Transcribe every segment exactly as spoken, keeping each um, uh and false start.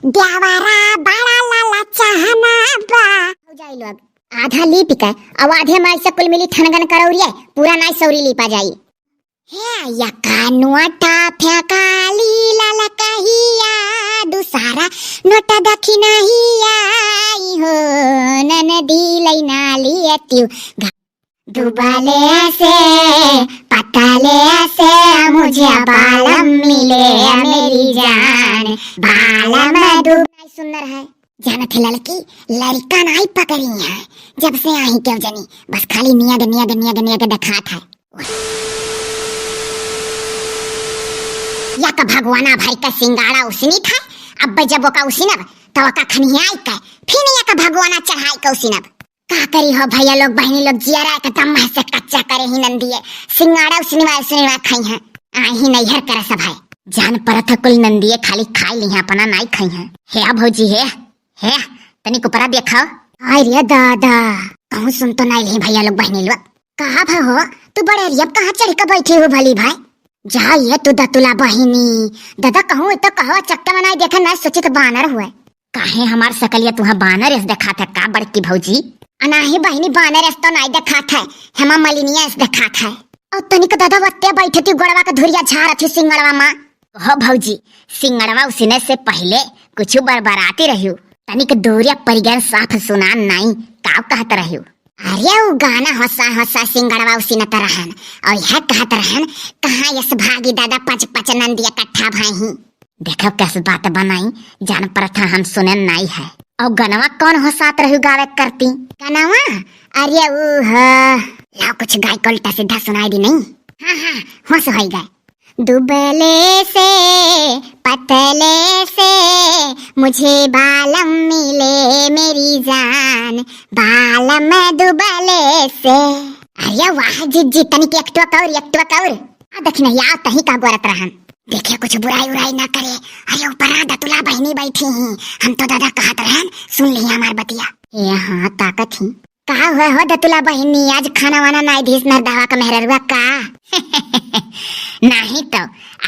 देवरा बड़ा लाला चाहना बा। हो जाई लोग, आधा लीप के, अब आधे माई से कुल मिली ठनगन करौरिए, पूरा नाई सौरी लीपा जाई। हे या कानुआ टा फेंकाली लाला कहिया, दूसरा नोट दखिनहिया, आई हो ननदी लैना लियतिउ। दुबले से पतले से मुझे बालम मिले मेरी जान, बालम दुब-, सुंदर है। जानत है ललकी, लड़का नाई पकड़ी है, जब से आई क्यों जनी, बस खाली नियग, नियग, नियग, नियग देखात है। या का भगवाना भाई का सिंगाड़ा उसिनी था, अब जब ओका उसिनब, तो ओका खनियाई के, फिर या का भगवाना चढ़ाई के उसिनब। का करी हो भैया लोग, बहिनी लोग, जियरा एकदम महसे कच्चा करे ही नंदिये। सिंगाड़ा उसनिवा उसनिवा खाई हैं, आही नैहर करे सब है। जान परत है कुल नंदिये खाली खाई ली हैं, अपना नाई खाई हैं। हे आ भौजी हे, हे, तनिक ऊपरा देखा। हाय रे दादा, कहूँ सुन तो नाई ली भैया लोग, बहिनी लोग। कहा भा हो, तू बड़े रियब कहाँ चढ़ के बैठी हो भली भाई? जा ये तू दतुला बहिनी, दादा कहूँ तो कहो चक्का में नाई देखे, नाई सोचित बानर हुए। काहे हमार सकलिया तुहा बानर एस देखात है का बड़की भौजी? अनाही बहिनी, बानर एस तो नाई देखात है, हेमा मलिनिया एस देखात है। और तनिक दादा वत्ते बैठती गोड़वा के धुरिया झारत ही सिंगड़वा माँ। हो भौजी, सिंगड़वा उसिने से पहिले कुछ बरबराती रहियो, तनिक दूरिया परिगन साफ सुनान नाई, काव कहत रहियो? अरे उ गाना होसा होसा सिंगड़वा उसिनत रहन, और यह कहत रहन, कहाँ यस भागी दादा पच पच नंदिया कट्ठा भाई ही। देखो कैसे बात बनाई, जान परत है हम सुने नाई है। और गनवा कौन हो साथ रहू गावे करती? गनवा? अरे ऊ ह, लाओ कुछ गाय को उल्टा सीधा सुनाई दी नहीं। हाँ, हाँ, होश होई गए। दुबले से पतले से मुझे बालम मिले मेरी जान, बालम दुबले से। अरे वाह जिज्जी, तनिक एक टोक और, एक टोक और। आ देखी नहीं, आओ तही का गोरत रहन। देखे कुछ बुराई उराई ना करे। अरे ऊपर आ दतुला बहिनी बैठी ही, हम तो दादा कहत रहन, सुन लिया हमार बतिया। ए हाँ, ताकत ही। का हुआ हो दतुला बहिनी, आज खाना वाना नाई धीस नरदहवा का मेहररुआ का? नहीं तो,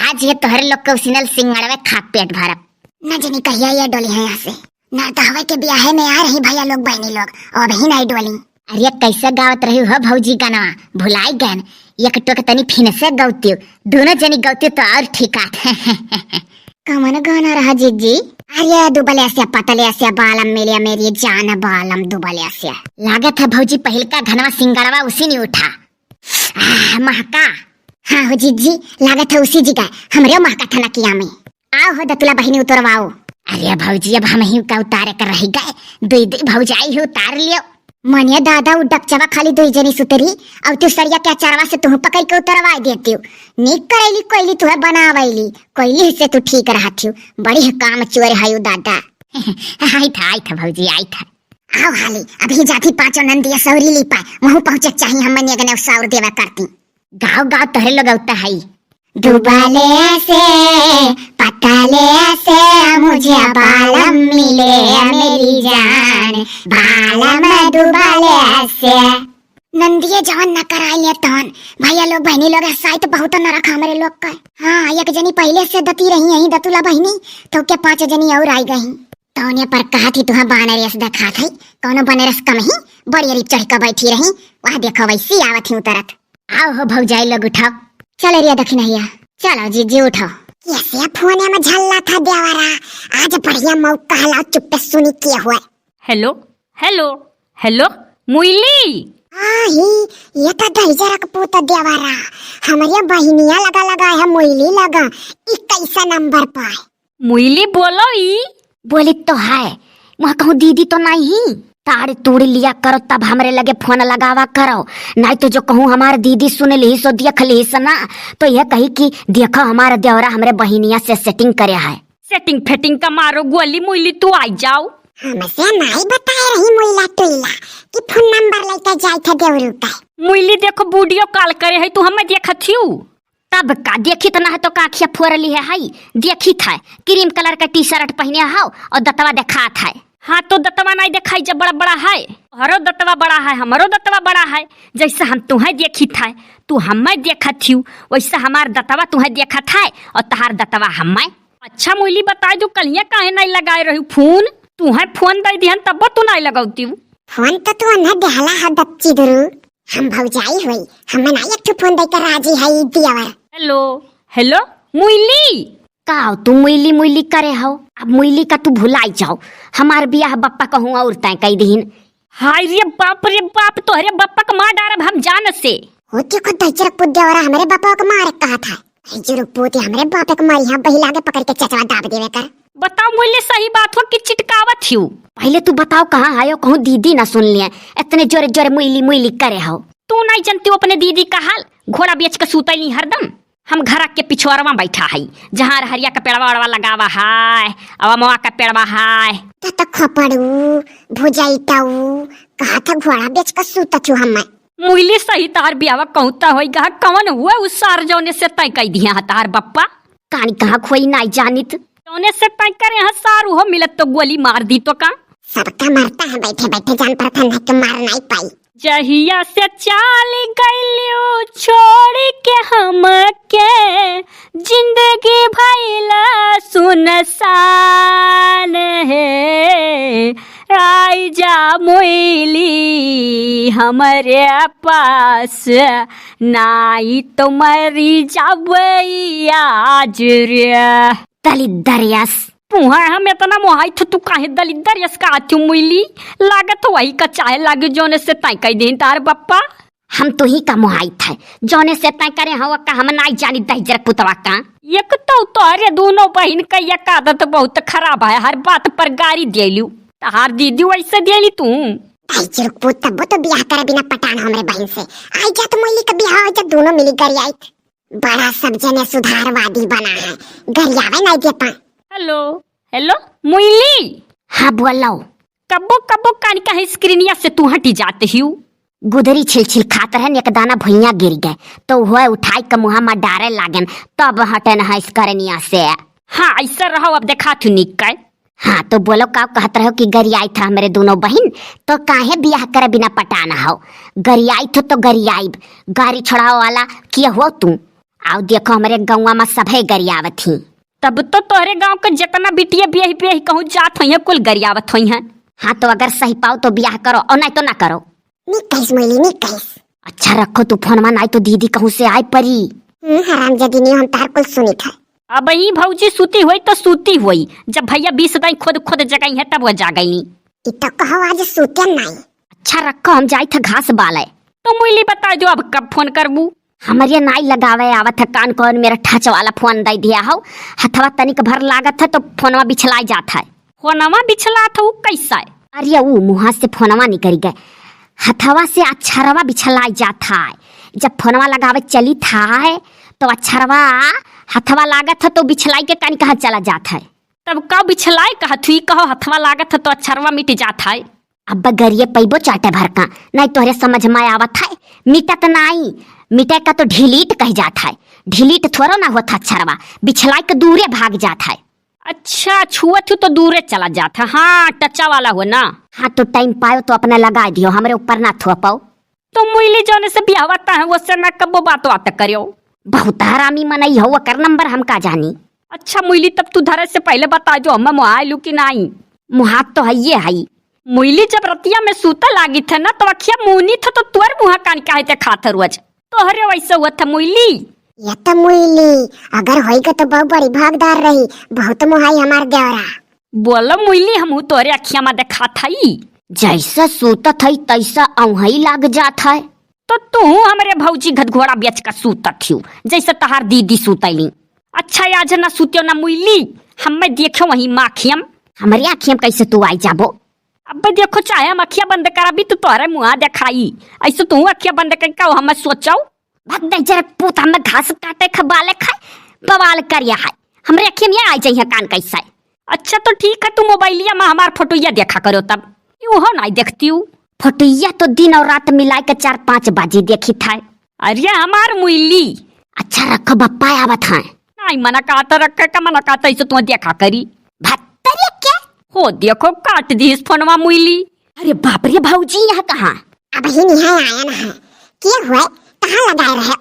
आज ये तोहरे लोग के उसिनल सिंगड़वे खा पेट भरब। न जनी कहिया ये डोली है यहाँ से। नरदहवा के ब्याहे में आ रही भैया लोग बहिनी लोग, अबही नाई डोली। अरे कैसे गावत रही हो भौजी गनवा, भुलाई गन। एक टोक तनी फिन से गौतियो, दोनों जनी गौतियो तो और ठीक आत। कमन गाना रहा जिज्जी? अरे दुबले से पतले से बालम मिले मेरी जान, बालम दुबले से। लागत है भौजी पहिलका घनवा सिंगड़वा उसी नहीं उठा। आह, महका। हाँ हो जिज्जी, लागत है उसी जी का, हमरे महका था नकिया में। आओ हो दतुला बहिनी उतरवाओ। अरे भौजी, अब हम ही का उतारे कर रह गए, दुई दुई भौजाई ही उतार लियो। मनिया दादा, उ डकचवा खाली दुई जनी सुतरी, अब तू सरिया के अचारवा से तुहू पकड़ के उतरवाए देतियो। नीक करैली कोइली तुहे बनावैली, कोइली से तू ठीक रहत हियो। बड़ी काम चोर है उ दादा। आई था, आई था भौजी, आई था। आओ हाली, अभी जाती पाँचों नंदिया सौरी ली पाए, वहू पहुँचे चाही हम मनिया गने सौर देवा करती। गाँव गाँव तोहरे लोग औता है। दुबले से पतले से मुझे बालम मिले मेरी जान, बालम दुबले से। नंदिये जवन न कराई ले तवन, भैया लोग बहिनी लोग हंसाई तो बहुत नरक हमरे लोग का। हाँ, एक जनी पहिले से दती रही यही दतुला बहिनी, तो के पाँच जनी और आई गई। तौने पर कहा थी तुहा बानर यस देखात है, कौनो बनरस कम ही, बड़ी अरी चढ़ के बैठी रही, वह देखो वैसी आवत ही उतरत। आओ हो भौजाई लोग उठाओ। चल रे दखिनहिया, चलो जीजी उठाओ। कैसे फोने में झल्ला था देवरा, आज बढ़िया मौका हला चुप्पे सुनी के हुए। हेलो, हेलो, हेलो, मुइली। हाँ ही, ये तो दहिजरा का पूत देवरा, हमरे बहिनिया लगा लगा है मुइली लगा, इक्कीस नंबर पर। मुइली बोलो ई। बोली तो है, वहाँ कहूँ दीदी तो नहीं ही। ताड़ तूड़ लिया करो तब हमरे लगे फोन लगावा करो, नहीं तो जो कहूँ हमार दीदी सुन ली सो देख ली सना, तो यह कही कि देखो हमार देवरा हमरे बहिनिया से सेटिंग करे है। सेटिंग फेटिंग का मारो गोली मुइली तू आई जाओ। हमसे नहीं बताए रही मुइला टुइला कि फोन नंबर लेके जाए थे देवरू का। मुइली देखो वीडियो कॉल करे है तू हमें देखत हियू। तब का देखित ना है तो का आँखिया फोर ली है, हाई देखित है, क्रीम कलर का टी शर्ट पहने हाउ और दतवा देखात है। हाँ तो दतवा नहीं देखाई जब बड़ा बड़ा है, हरो दतवा बड़ा है, हमरो दतवा बड़ा है, जैसे हम तुहें देखित है, तू हमें देखत हियू, वैसे हमार दतवा तुहें देखत है और तहार दतवा हमें। अच्छा मुइली, बताइ दू, कलिया काहे नाहीं लगाए रही फोन? तुहैं फोन दइ दिहन तब्बो तू नाहीं लगउतिउ। फोन तो तू अन्हा देहला ह दच्ची दुरु। हम भौजाई होई, हम नाहीं एक ठो फोन दइ के राजी है ई दियावर। हेलो, हेलो, मुइली। का हो तू मुइली मुइली करे हो? अब मुइली का तू भुलाई जाओ। हमार बियाह बप्पा कहूँ और तय कइ दिहिन। हाय रे बाप रे बाप, तोहरे बप्पा के मार डारब हम जान से। होती खुद दहिजरक पूत देवरा हमरे बप्पा के मारे कहत है। दहिजरक पूत हमरे बाप के मारी, यहाँ बहिला के पकड़ के चचवा दाब देवे कर। बताओ मुइली, सही बात हो कि चिटकावत हिउ? पहिले तू बताओ कहाँ आयो, कहूँ दीदी ना सुन लिए, इतने जोरे जोरे मुइली मुइली करे हो। तू नाहीं जनतिउ अपने दीदी का हाल, घोड़ा बेच के सूतैली हरदम। हम घरा के पिछुआरवा बैठा हई, जहाँ रहरिया का पेड़वा ओड़वा लगावा है, अवमवा का पेड़वा है। त, त खपड़ू, भुजैतऊ, कहा था घोड़ा बेच के सूतत हूँ हम्मे। मुइली सही तहार बियाहवा कहूँ त होई गा, कवन हुए उ सार जौने से तय कइ दिहे ह तहार बप्पा? कानी कहाँ खोई नाहीं जानित। जौने से तय करे ह सार उहो मिलत तो गोली मार दी तो का? सबका मरता है बैठे बैठे, जान पड़त है ना कि मार नाहीं पाई। जहिया से चाल गइल्यू छोड़ के हमके, जिंदगी भइला सुनसान है। आइ जा मुइली हमरे पास, नाहीं तो मरी जाबे आज रे। दलिद्दर यस। तुहैं हम एतना मोहाइत ह, तू काहे दलिद्दर यस कहत हू मुइली? लागत ह वही का चाहे लागे जौने से तय कइ दिहिन तहार बप्पा। हम तुही का मोहाइत है, जौने से तय करे हव का हम नाहीं जानी दहिजरक पुतवा का। एक तो तोहरे दूनो बहिन क एक आदत बहुत खराब है, हर बात पर गारी देलू। तहार दीदी वैसे देली तू। दहिजरक पूत तब्बो तो बियाह करे बिना पटान हमरे बहिन से। आइ जात मुइली का बियाह होइ जात दूनो मिली गरियाइत। बड़ा सब जने सुधारवादी बना है, गरियावे नाहीं देता। हेलो, हेलो, मुइली। हाँ, बोलो। कब्बो, कब्बो कानी कहे स्क्रीनिया से तू हटी जात हिउ। गुदरी छिलछिल खात रहन, एक दाना भुइयां गिर गए, तो वह उठाई के मुँहा मा डारे लागन, तब हटन है स्क्रीनिया से। हाँ, ऐसा रहो, अब देखात हूँ निक के। हाँ, तो बोलो, का कहत रहो कि गरियाइत ह हमरे दूनो बहिन, तो काहे बियाह करे बिना पटान हो? गरियाइत हो तो गरियाइब, गारी छोड़ावे वाला के हो तू? आउ देखो, हमरे गौवा मा सभे गरियावत ही। तब तो तोहरे गाँव के जेतना बिटिया बियाही बियाही कहूँ जात होइहैं, कुल गरियावत होइहैं। हाँ, तो अगर सहि पाओ तो बियाह करो, और नाहीं तो ना करो। निक कहिस मुइली, निक कहिस। अच्छा रखो तू फोनवा, नाहीं तो दीदी कहूँ से आइ परी। हम्म, हरामजादी नहीं, हम तहार कुल सुनित है। अबहीं भौजी सूती होई तो सूती होई, जब भइया बीस दाईं खोद खोद जगइहैं तब वह जागइनी। ई तो कहो आज सूते नाहीं। अच्छा रखो, हम जाइत ह घास बाले। तो मुइली बताइ दो, अब कब फोन करबू? हमरे नाहीं लगावे आवत ह कान, कौन मेरा ठच वाला फोन दइ दिया हो, हथवा तनिक भर लागत है तो फोनवा बिछलाइ जात है। फोनवा बिछलात ह, उ कैसा है? अरे उ मुँहा से फोनवा निकरि गए, हथवा से अक्षरवा बिछलाइ जात है। जब फोनवा लगावे चलित है तो अक्षरवा हथवा लागत है तो बिछलाइ के कानी कहाँ चला जात है। तब का बिछलाइ कहत हुई, कहो हथवा लागत है तो अक्षरवा मिट जात है। अब गरिये पइबो चाटे भर का, नाहीं तोहरे समझ मा आवत है। मिटत नाहीं, मिटे का तो डिलीट कहि जात है। डिलीट थोड़ो ना होत है अक्षरवा, बिछलाइ के दूरे भाग जात है। अच्छा, छुअत हू तो दूरे चला जात है। हाँ, टचा वाला हो ना। हाँ, तो टाइम पायो तो अपना लगाइ दियो, हमरे ऊपर ना थोपो। तो मुइली जौने से बियाहवा तय है, वोसे ना कब्बो बात वात करियो। बहुत हरामी मनई हो, ओकर नंबर हम का जानी। अच्छा मुइली, तब तू धरे से पहिले बताइ जो, हम्मे मोहाइलू कि नाहीं? मोहात तो हइये हई। मुइली जब रतिया में सूते लागित है ना, तो अखिया मूनित है, तो तोर मुँहा कानी काहे देखात है रोज? तोहरे वैसे हुअत है मुइली। या तो मुइली, अगर होइगा तो बहुत बड़ी भागदार रही, बहुत मोहाई हमार देवरा। बोलो मुइली, हमहू तोहरे अखिया मा देखात हई। जैसा सूतत हई, तैसा औंहई लाग जात है। तो तू हमरे भौजी घत घोड़ा बेच के सूतत हिउ, जैसे तहार दीदी सूतैली। अच्छा, आज ना सूतियो ना मुइली, हम्मे देखो वहीं मा अखिया मा। हमरे अखिया मा कैसे तू आइ जाबो? अब्बे देखो, चाहे हम अखिया बंद करबी तो तोहरे मुँहा देखाई, ऐसे तू अखिया बंद कइ के हम्मे सोचो। भग दे जरा पूत, हम्मे घास काटे ख बाले खाए, बवाल करिया है। हमरे अखिया मा आइ जइहैं कान कैसे। अच्छा तो ठीक है, तू मोबाइलिया मा हमार फोटोइया देखा करो तब। यूहो नाहीं देखतिउ। फोटोइया तो दिन और रात मिलाइ के चार पाँच बाजी देखित है। अरे हमार मुइली। अच्छा रखो, बप्पा आवत हैं। नाहीं, मना कहत रखे का, मना कहत ऐसे तू देखा करी। भत्तरिया के? हो देखो, काट दिहिस फोनवा मुइली। अरे बाप रे भौजी, यहाँ कहाँ? अबहीं यहाँ आयन है। के हुए? कहाँ लगाए रहे?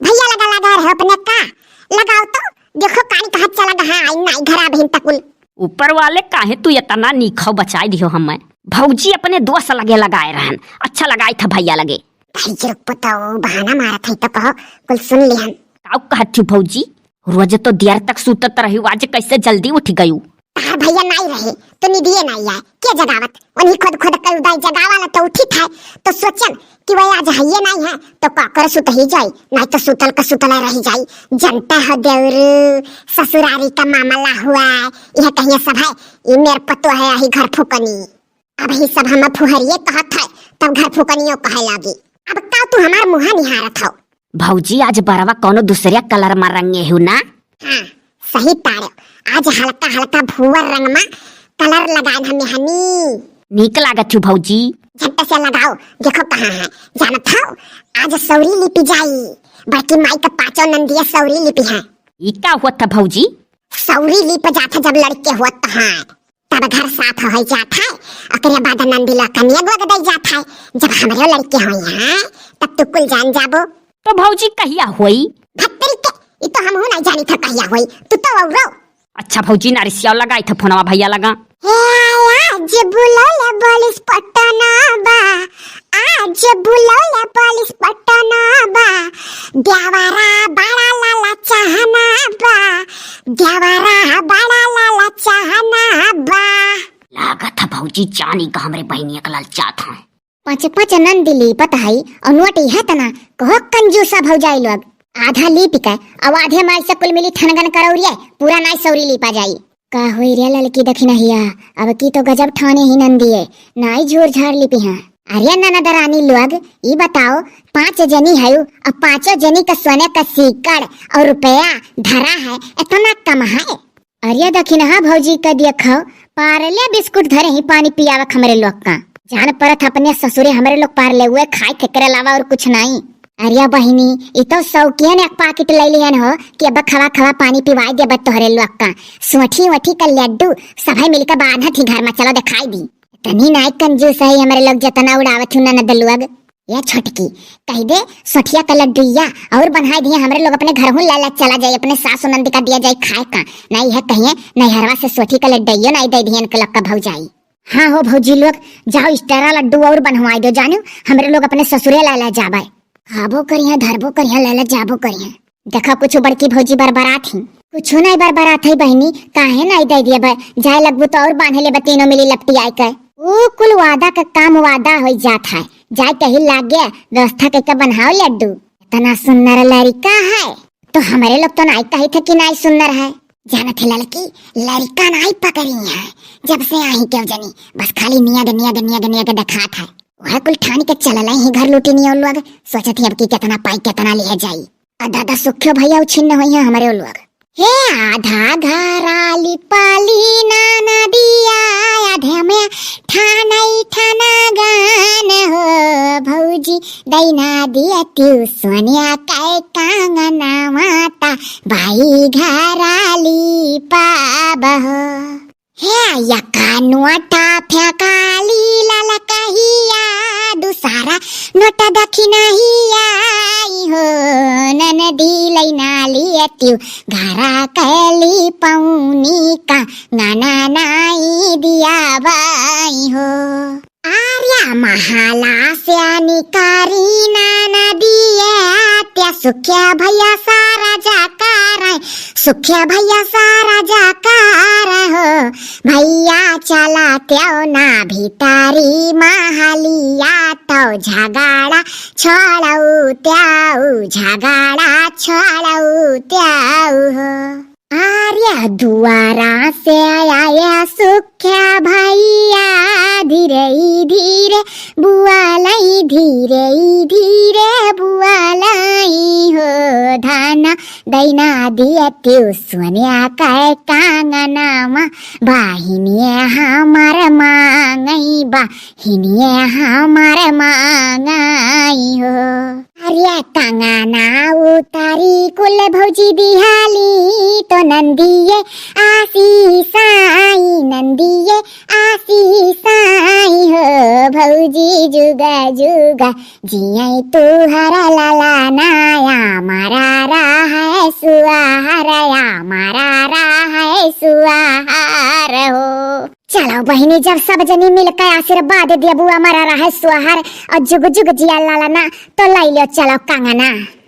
भइया लगा लगाए रहे अपने का? लगाओ तो। देखो कानी कहाँ चला गया है, आई नाई घर अबहिन तक कुल। ऊपर वाले काहे तू इतना नीक हौ बचाई दिहो हमें। भौजी अपने दोस्त लगे लगाए रहन, अच्छा लगाई था भैया लगे। भाई जी रुक तो बहाना मारत है तो कहो, कुल सुन लिहन। काऊ कहत थी भौजी, रोज तो देर तक सूतत रही, आज कैसे जल्दी उठ गयू? तार भैया नाई रहे तो निदिये नाई आए, के जगावत? उन्हीं खुद खुद के उदाई जगावाला तो उठी था, तो सोचन कि वह आज हइये नाई है तो का करे सुत ही जाई, नाई तो सुतल का सुतल रह जाई। जनता हो देवरू, ससुरारी का मामला हुआ है, यह कहिए सब है, ये मेर पतो है यही घर फूकनी। अब ही सब हम फुहरिये कहत है, तब घर फूकनियो कहे लागी। अब का तू हमार मुँह निहारत हो? भौजी, आज बरवा कौनो दूसरे कलर मा रंगे हु ना? हाँ, सही तारे। आज हल्का हल्का भूअर रंग मा कलर लगाए हमें हनी। नीक लागत हु भौजी। झट से लगाओ, देखो कहाँ है। जानत हो, आज सौरी लिपि जाई। बड़की माई का पाँचों नंदिया सौरी लिपि है। ई का हुआ था भौजी? सौरी लिप जात है जब लड़के हुआ तो हाँ। तब घर साफ हो जात है, ओकरे बाद नंदी ला कनिया गोद दे जात है। जब हमरे लड़के होई हैं, तब तू कुल जान जाबो। तो भौजी कहिया होई? भत्तरी के, ई तो हमहू नहीं जानी था कहिया होई। तू तो औरो। अच्छा भौजी, ना रिसियाओ, लगाई था फोनवा भैया लगा। हे आज बुलौले बोलिस पटना बा, आज बुलौले बोलिस पटना बा, देवरा बड़ा लाला चाहना बा, देवरा बड़ा लाला चाहना बा। लागत है भौजी जानी का हमरे बहिनिया का ललचात हैं। पाँच पाँच नंदी लीपत हई और नोट इहे तना। कहो कंजूसा भौजाई लोग, आधा लीप के अब आधे माई से कुल मिली ठनगन करौरिए, पूरा नाई सौरी लीपा जाई। का होई रे ललकी दखिनहिया, अब की तो गजब ठाने ही नंदिये, नाई झूर झार लिपि हैं। अरे ननद रानी लोग, ई बताओ, पाँच जनी हयू, अब पाँचों जनी का सोने का सीकड़ और रुपया धरा है, इतना कम है? अरे दखिनहा भौजी का देखो, पारले बिस्कुट धरे ही पानी पियावक हमरे लोग का। जान परत अपने ससुरे हमरे लोग पारले हुए खाए के करे अलावा और कुछ नाई। अरे बहिनी, ई तो शौकियन एक पाकिट ले लिहन हो कि अब खवा खवा पानी पिवाई देबत तोहरे लोग का। सोठी ओठी का लड्डू सभे मिलकर बांधत ही घर में, चलो देखाई दी। इतनी नाई कंजूस है हमरे लोग, जतना उड़ावत हूँ ननद लोग। या छोटकी, कह दे सोठिया का लड्डुइया और बनाई दिए, हमरे लोग अपने घर हूँ लाला चला जाए, अपने सासु नंद का दिया जाए खाए का। नाई है कहिए नैहरवा से सोठी का लड्डुइयो नाई दे दिए इनके लोग का भौजाई। हाँ हो भौजी लोग, जाओ स्टेरा लड्डू और बनवाई दो जानू, हमरे लोग अपने ससुरे लाला जाबे। खाबो करिया, धरबो करिया, लाला जाबो करिया। देखा कुछ बड़की भौजी बरबरात ही। कुछ नाई बरबरात है बहिनी, काहे नाई दे दिया बे? जाए लगबू तो और बांधे लेबे तीनों मिली लपटी आए के। ऊ कुल वादा का काम वादा होई जात है, जाए कही लागे व्यवस्था के, के बनाओ लड्डू। इतना सुंदर लड़का है तो हमरे लोग तो नाई कही थे कि नाई सुंदर है। जानत है ललकी, लड़का नाई पकड़ी है, जब से आई केव जनी, बस खाली नियग नियग नियग नियग देखात है। वह कुल ठानी के चलल ही घर लूटी नियो लोग, सोचत ही अब की कितना पाई कितना लिहे जाई। आ दादा सुख्यो भैया उछिन्न होई हैं हमरे लोग। हे आधा घराली पाली ना नदिया, आधे में ठानई ठाना गान हो भौजी, दैना दिया तिउ सोनिया कै कांगना माता बाई घराली पाब हो। हे यका नोटा फेंकाली ललकहिया, दुसारा नोटा दखिनहिया, आई हो ननदी लैना लियतिउ, घरा कैली पौनी का नना नाई दिया बाई हो। आर्या महाला से निकारी ना नदिया, त्या सुख्या भैया सारा जाकार है, सुख्या भैया सारा जाकार हो। भैया चला त्यो ना भीतरी महलिया, तो झगड़ा छोड़ऊ त्याऊ, झगड़ा छोड़ऊ त्याऊ हो। आर्या दुआरा से आया सुख्या भैया, धीरे धीरे बुआलाई, धीरे धीरे बुआलाई हो। धाना दैना दियतिउ सोनिया कै कांगनामा, बाहिनिया हमार मांगई, बाहिनिया हमार मांगई हो। अरे कंगना उतारी कुल भौजी दिहाली, तो नंदिये आशीष आई, नंदिये आशीष आई हो भौजी, जुगा जुगा जियै तू हर लाला ना, या मारा रहा है सुआ हर, या मारा रहा है सुआ हर हो। चलो बहिनी, जब सब जनी मिलके आशीर्वाद देबू, अमर रहे सुआ हर और जुग जुग जिया लाला ना, तो लाई लियो चलो कंगना।